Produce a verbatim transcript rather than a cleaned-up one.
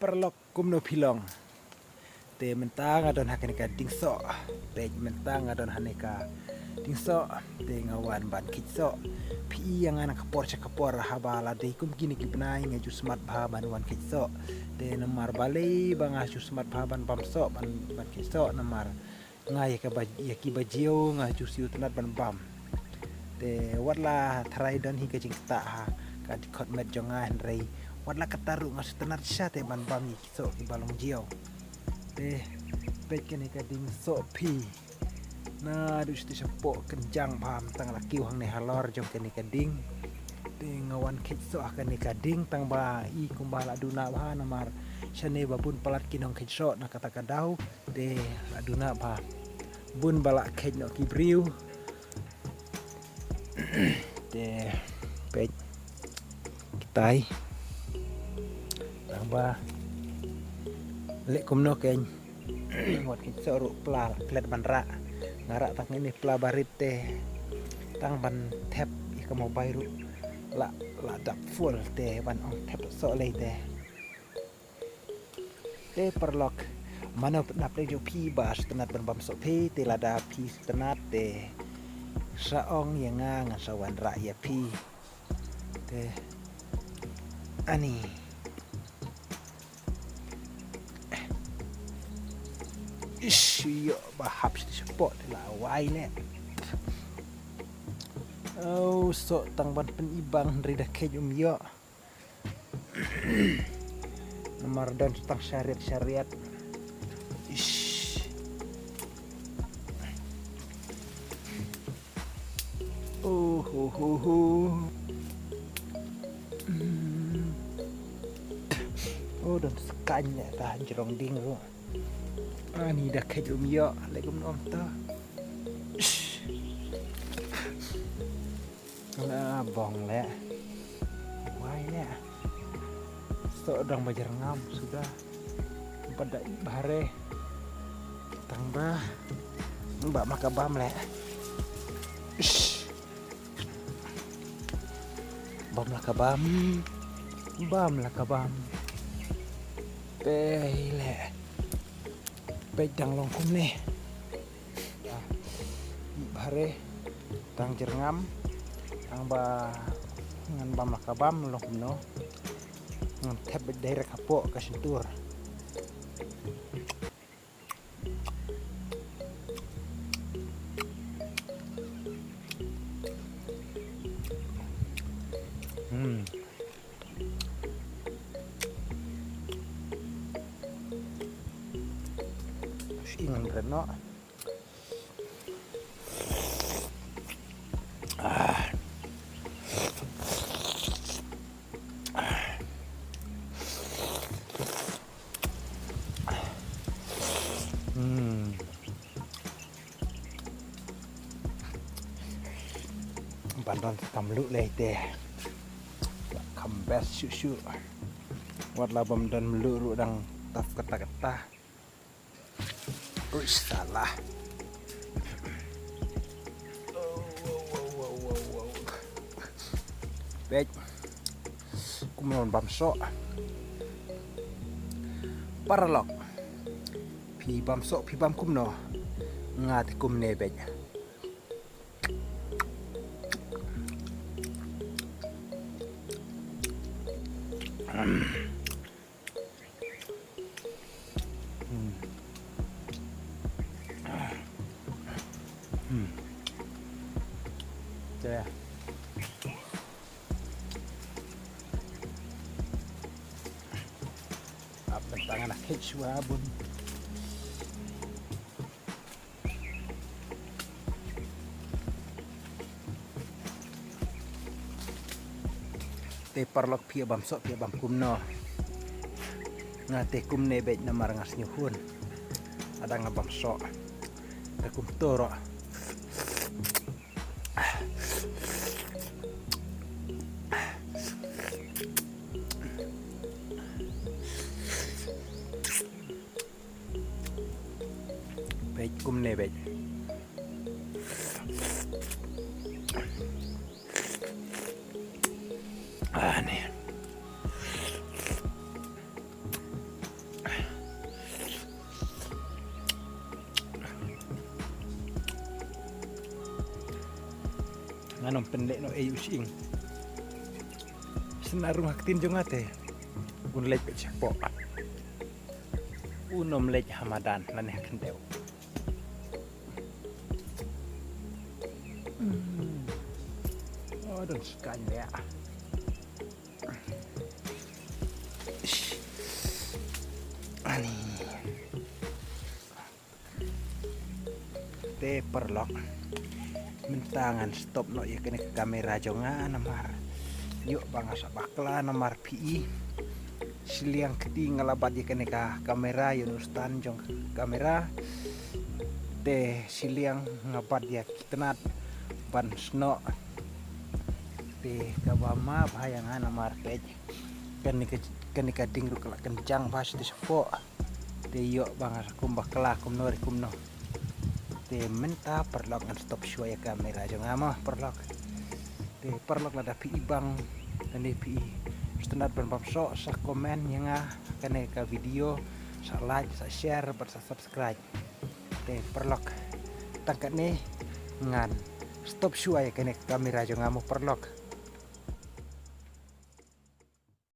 Paralok, kumno phi long? Te mynta nga don ha kane ka dieng soh. Peit, mynta nga don ha kane ka dieng soh. Te nga wan ban kheit soh. Phi i ïa nga na ka por sha ka por, haba la dei kum kine ki bnai nga ju smat bha ban wan kheit soh. Te namar balei ba nga ju smat bha ban bam soh, ban, ban kheit soh, namar nga ïa ka ba, ïa ki ba jiew nga ju shu tynnad ban bam. Te wat la tharai don hi ka jingktah ha ka dkhot met jong nga, hynrei wat la katta ruh nga shu tynnad shisha te ban bam ïa ki soh ki ba long jiew. Te peit kane ka dieng soh phi. Naduh shatei shapoh kynjang bha, tang la kiew hangne halor jong kane ka dieng. Te nga wan kheit soh ha kane ka dieng, tang ba i kumba la duna bha, namar shane ba bun palat ki nongkheit soh na kata ka daw. Te la duna bha, bun ba la kheit noh ki briew. Te peit kitai, tang ba leh kumno kein. Wat kheit soh ruh pla la klet ban rah. Nga rah tang ine pla barit te tang ban thep ïa ka mobile ruh la, la dap full, te ban ong thep soh lei te. Te paralok, mano na pdeng jong phi ba shu tynnad ban bam soh phi? Te lada phi shu tynnad te sa ong ïa nga, ngan sa wanrah ïa phi. Te ani. Ish, ïoh ba hap shatei shapoh te la wai leh. Oh, soh tang ban pynibang hynrei da kheit um ïoh. Namar don tang shariat, shariat. Ish. Oh, ho, ho, ho. Hmm. Oh, don skaiñ ïa ta jrong dieng ruh. Ani da kheit um ïoh, leh kumno to. Ish. La bong leh. Wai leh. Soh dang ba jyrngam suda. Bad da ïeh bha re. Tang ba. Bam la ka bam leh. Ish. Bam la ka bam. Bam la ka bam. Pei leh. Peit dang long kumne. Ïeh bha re, dang jyrngam, tang ba ngan bam la ka bam long kumno. Ngan thep beit direct hapoh ka shyntur. Hmm. Shu ing ngan bret noh. Ah. Hmm. Ban don kam luh lei te. Kam best shuh shuh. Wat la bam don mluh ruh dang tough katta katta. Uish, salah. Beit. Kumno bam soh. Paralok. Phi bam soh, phi bam kumno? Nga te kumne beit. Hmm. Hmm. Te. Ap tang na kit shuwa bun. Te paralok phi bam soh, phi bam kumno? Nga te kumne beit namar nga sngewhun. Ada nga bam soh. Te kumto ruh. Beit kumne beit. Ah, ne. Ngan ym pynleh noh ei u shyieng. Sna rung ha ktien jong nga te un leit beit shapoh. Un ym leit ha madan lane ha khyndew. Hmm. Oh, don skaiñ leh. Ish. Ani. Te paralok, mynta ngan stop noh ïa kane ka kamera jong nga namar ïoh ba nga sa bakla namar phi i. Shiliang kti nga la bat ïa kane ka kamera, ïa u stand jong ka kamera. Te shiliang nga bat ïa ki tnat ban snoh. Te kaba ma bha ïa nga namar peit kane ka, kane ka ding ruh ka la kynjang bha sha te shapoh. Te ïoh ba nga sa kum bakla kumno re kumno. Te mynta paralok ngan stop shuwa ïa kamera jong nga mo paralok. Te paralok lada phi i bang lane phi i sngewtynnat ban bam soh sa comment ïa nga kane ka video, sa like, sa share bad sa subscribe. Te paralok, tang katne ngan stop shuwa ïa kane ka kamera jong nga mo paralok.